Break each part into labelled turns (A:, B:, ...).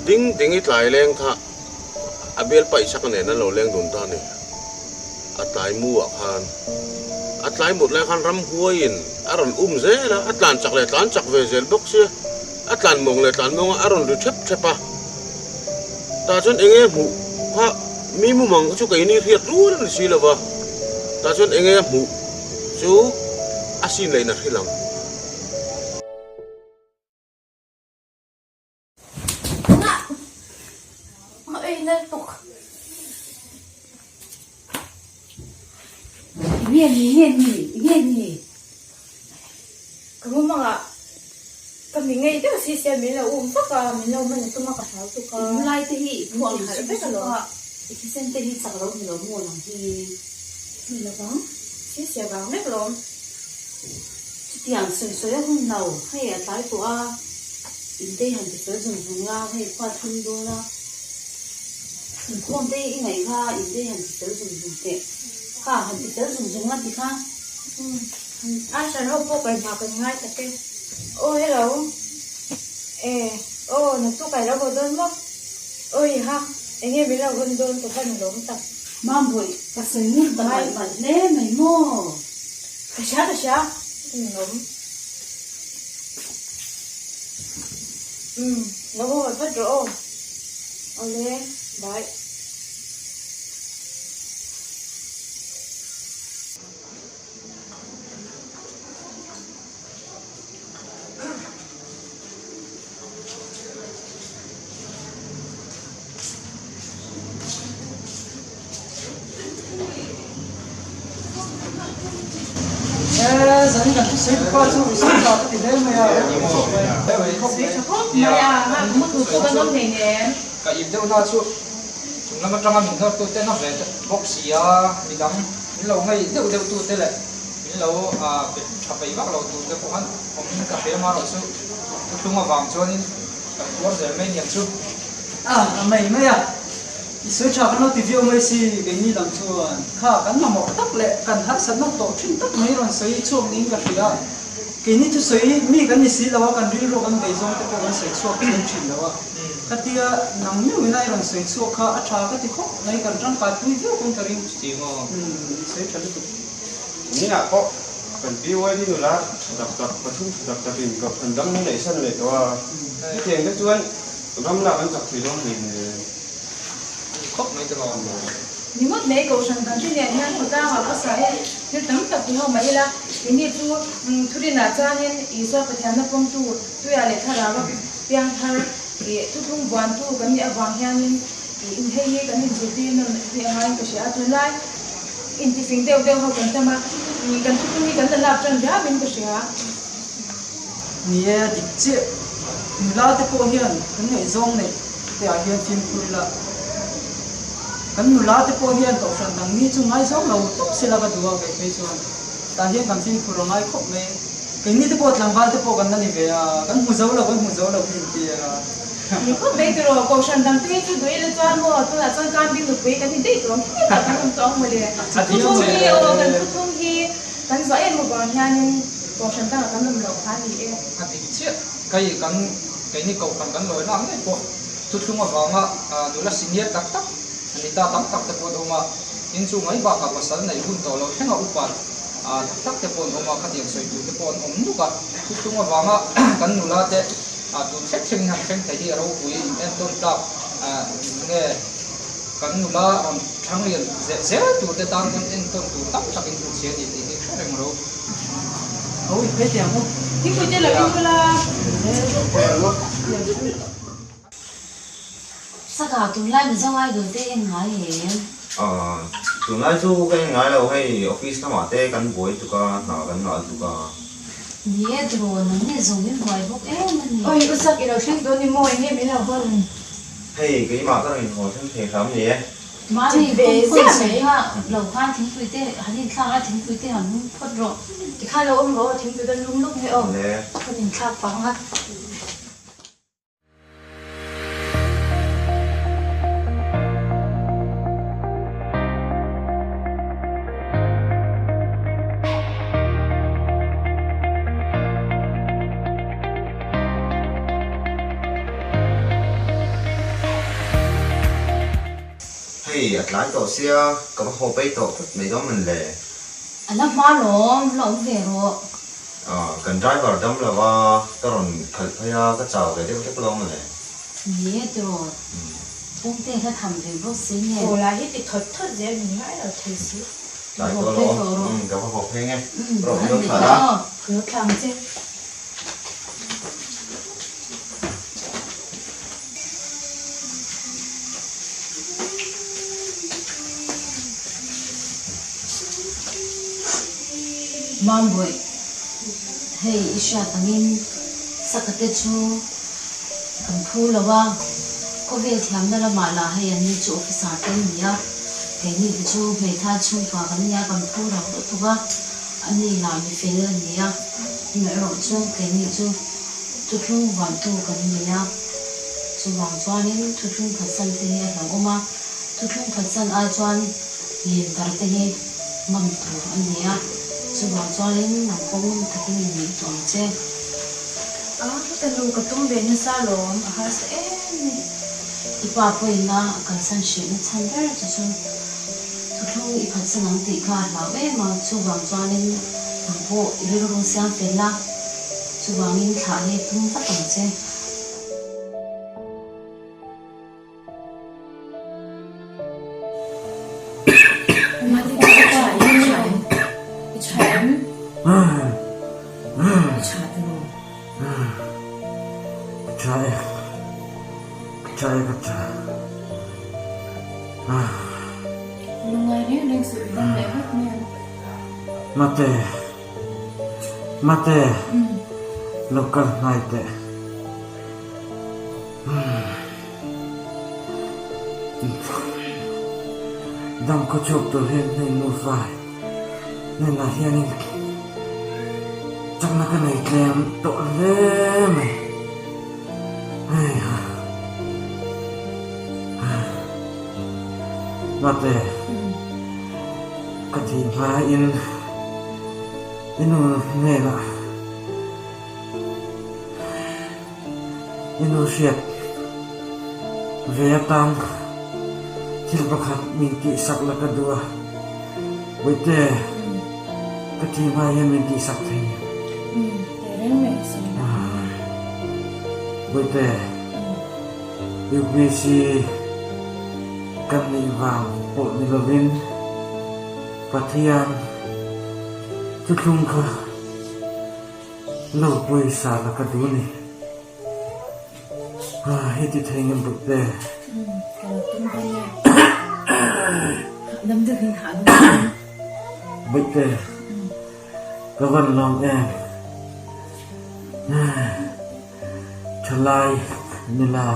A: Ding ding i tlai leng kha a bial paih sak nen an lo leng dun ta a ni. A tlai mu ah khan a tlai mut lai khan ramhuaiin a rawn um zel a, a tlan chak leh tlan chak ve zel bawk sia, a tlan mawng leh tlan mawng a, a rawn ri thep thep a. Tah chuan eng nge hmuh kha mi mumang kha chu keini hriat rual a ni si lo va, tah chuan eng nge hmuh chu a sin leh in a hrilh ang.
B: Nge ni nge ni nge ni
C: Ka mumangah ka mi ngei deuh si sia min lo um vak a, min lo man a tum a ka hlau tuk a.
B: I mulai te hi i phuah
C: Min
B: khalh
C: harh
B: vek
C: vek alawm.
B: a, i thisen te hi chak lo ni lo maw nang hi.
C: Ni lo vang, si sia vang vek lawm.
B: Chutiang sawi sawi a hun lo, hei a tlai tawh a, intei han ti fel zung zung la, hei khua thim dawn a, inkhawm te i ngaih kha intei han ti fel zung zung teh, kha han ti fel zung zung la ti kha.
C: A hran ho pawh kai hna kan ngai tak e. Aw hello. E aw naktuk kai lo haw dawn maw? Awi ha, enge min lo hawn dawn ka van lawm tak.
B: Mambawi, ka sawi ngun ta malh malh hle mai maw?
C: Ka hria ka hria ninawm. Umm lo haw vat vat rawh aw. Awle bye.
D: Zan kan thusawi pa chu i sawi ta ka ti hle mai a.
E: Ka ip deuh na chu chung lam atanga min hnawr tute na ve bawk si a, midang min lo ngei deuh deuh tute leh min lo pe tha peih vak lo tute pawh khan awmin ka hre marawh chu thuthlung avang chuanin kan tuar zel mai niang chu.
D: A mai mai a. I sawi tha kan lo ti viau mai si, keini lam chuan kha kan mamawh tak leh kan harsatna tawh thin tak mai rawn sawi chhuak niin ka hria. Keini thusawi mi kan ni si lo a, kan rilru kan bei zawng te pawh kan sawi chhuak thiam thin lo a. Khatia nang meuhin a i rawn sawi chhuak kha a tha ka ti khawp mai, kan tangkai pui viau pawn ka ring. Umm i sawi tha lutuk.
F: Ninah pawh kan BYD nula tha tak tak, pathum tha tak takin kohhran dang min neihsan leh tawh a, hetiang te chuan ram lak an chak thei dawn hle hle.
E: Khawp mai te lawm.
C: Ni ngawt mai kohhran kan hre nen hian khawtlangah pawsa hi thil tam tak ti ho mah ila, keini chu thurinah chuanin Isua Pathianna pawmtu Tuia leh Thlarau a piang thar ih thuthlung buantu kan nih avang hianin ih inhei hi kan inzirtir nawn hi a ngaiin ka hria a, tunlai intifing deuh deuh ho kan tam a, kan thuthlung hi kan la lak tan riauin ka hria.
D: Ni e, dik chiah. Nula te pawh hian kan ngaihzawng neih te ah hian fimkhur ila, kan nula te pawh hian kohhran dang mi chu ngaizawng lo tawp sela ka duh a kei phei chuan tah hian kan fimkhur a ngai khawp mai. Keini te pawh tlangval te pawh kan la ni ve a, kan hmu zo lo, kan hmu zo lo hi inti a.
C: Ni khawp mai tiraw, kohhran dang te hi chu duh ila chuan maw tunah chuan Kambing nupui kan ni daih tawh ang khi tak kan awm tawh ang mawle. Thuthung hi aw kan thuthung hi kan zuah em avang hianin kohhran dangah kan awm loh kha a ni e.
E: A dik chiah, kei kan keini kohhran kan lawi lak ngei pawh thuthlung avanga nula senior tak tak a ni ta tam tak te pawh an awm a, tin chu mai bakah pasal neih hun tawh lo thlenga upa tak tak te pawh an awm a, khatiang sawi tur te pawh an awm nuk a, thuthlung avanga kan nula te tun thleng thlengin han thleng thei hi a ropui in entawn tlak nge kan nula rawn thang lian zel zel tur te tan pawn entawn tur tam takin hmu chhe a ni tih hi hre reng ro.
D: Ho in phei tiang u.
C: Thingpui te lo in ula.
B: Saka tunlai Mizo Idol te en ngai em?
F: Aw, tunlai chu ka en ngai lo hei office lamah te kan buai tuk a, hna kan ngah tuk a.
B: Ni e tiraw, nang nih zawng min buai bawk em a ni.
C: Awi u sak i lo thleng dawn ni maw enge min lo hawn?
F: Hei keimah ka rawn inhaw thleng thei hram ni e.
B: Mahni kawng khawn sawi kha lo khan thingpui te han inthlak a, thingpui te han lum phawt rawh.
C: Tikhan lo awm rawh aw, thingpui kan lum luk mai aw, kan inthlak vang a.
G: Hei a tlai tawh sia, ka va haw pei tawh phawt mai dawn man le.
B: A la hma lawm, la awm ve rawh.
G: Aw, kan driver dam lo a, ka rawn khalh phei a, ka chau ve deuh hlek lawm le.
B: Ni e tiraw, pawngte hla tham ve bawk si nge.
C: Aw la hi ti thawt thawt zel min ngai lo thei si.
G: Tlai tawh lawm, ka va haw phei nge, rawh min lo thlah la.
C: Ka lo thlah ang che.
B: Mambawi, hei i hriat angin Saka te chu kan phu lo a, khawvel thiamna lamah lah hei an ni chu officer te an ni a, keini te chu hmeithai chhungkua kan nia kan phu lo lutuk a, ani lah mi fel a ni a, amaherawh chu keini chu thuthlung vuantu kan ni a, chuvang chuanin thuthlung phatsan te hi a hlauhawm a, thuthlung phatsan ai chuan len tar te hi ngam tur a ni a, chuvang chuanin nang pawh ngam takin i neih tawh ang che.
C: A, ka nu ka tum ve nasa alawm, a harsa em mai.
B: I pa pawina a kalsan hrehna chhan ber chu chu thuthlung i phatsan ang tih kha a hlau em a, chuvang chuanin nang pawh i rilru siam fel a, chuvangin thlah hi tum vat ang che.
H: Mate, mate, lo kal hnai teh. Dam khaw chhuak tur hian hei nufa hnenah hianin chakna ka nei tlem tawh hle mai. Heiha. Mate, ka thih hmain i nu hnenah I nu hriat ve atan thil pakhat min tihsak la ka duh a, Bawihte, ka thi hma hian min tihsak thei. Bawihte, UPC kan nih vang pawh ni lovin Pathian thuthlung kha Lo pawisa la ka duh ni. Ah, heti thei ngem bawk te.
C: Ka lo tum dawn nia. Dam deuh in hah deuh in.
H: Bawihte, ka van lawm em. Thalai nula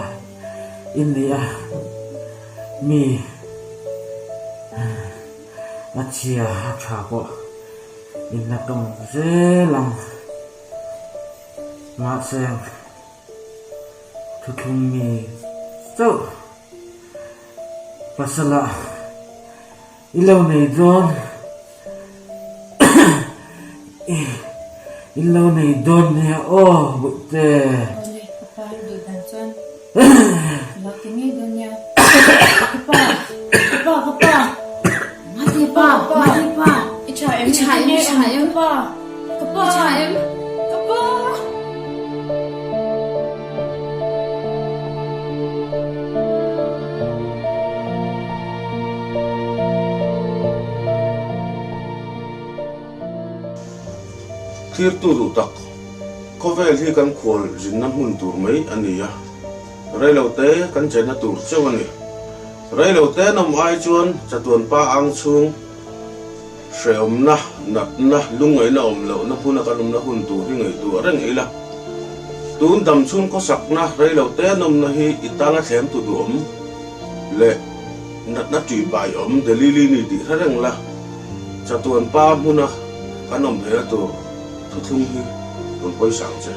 H: in ni a, mi a chhia a tha pawh. In la tawng zel ang. Mahse, thuthlung mi chauh pasala i lo nei dawn i lo nei dawn nia aw Bawihte.
C: Awle, ka pa i duh dan chuan ka lo ti ngei dawn nia. Ka pa, ka pa, ka pa.
B: Mate pa, mate pa.
C: I tha em?
B: I tha em? I tha em?
C: Ka pa, ka pa.
B: I tha em?
C: Ka pa.
A: Thirtu duh tak, khawvel hi kan khual zinna hmun tur mai a ni a, reilote kan chenna tur chauh a ni. Reilote nawm ai chuan chatuan pa ang chhung hrehawmna, natna, lungngaihna awm lohna hmuna kan awmna hun tur hi ngaihtuah reng ila. Tun dam chhung khawsakna reilote nawmna hi i tana thlem tu duhawm leh natna ṭihbai awm Delili ni tih hre reng la, chatuan pa hmuna kan awm theihna tur thuthlung hi rawn pawisa ang che.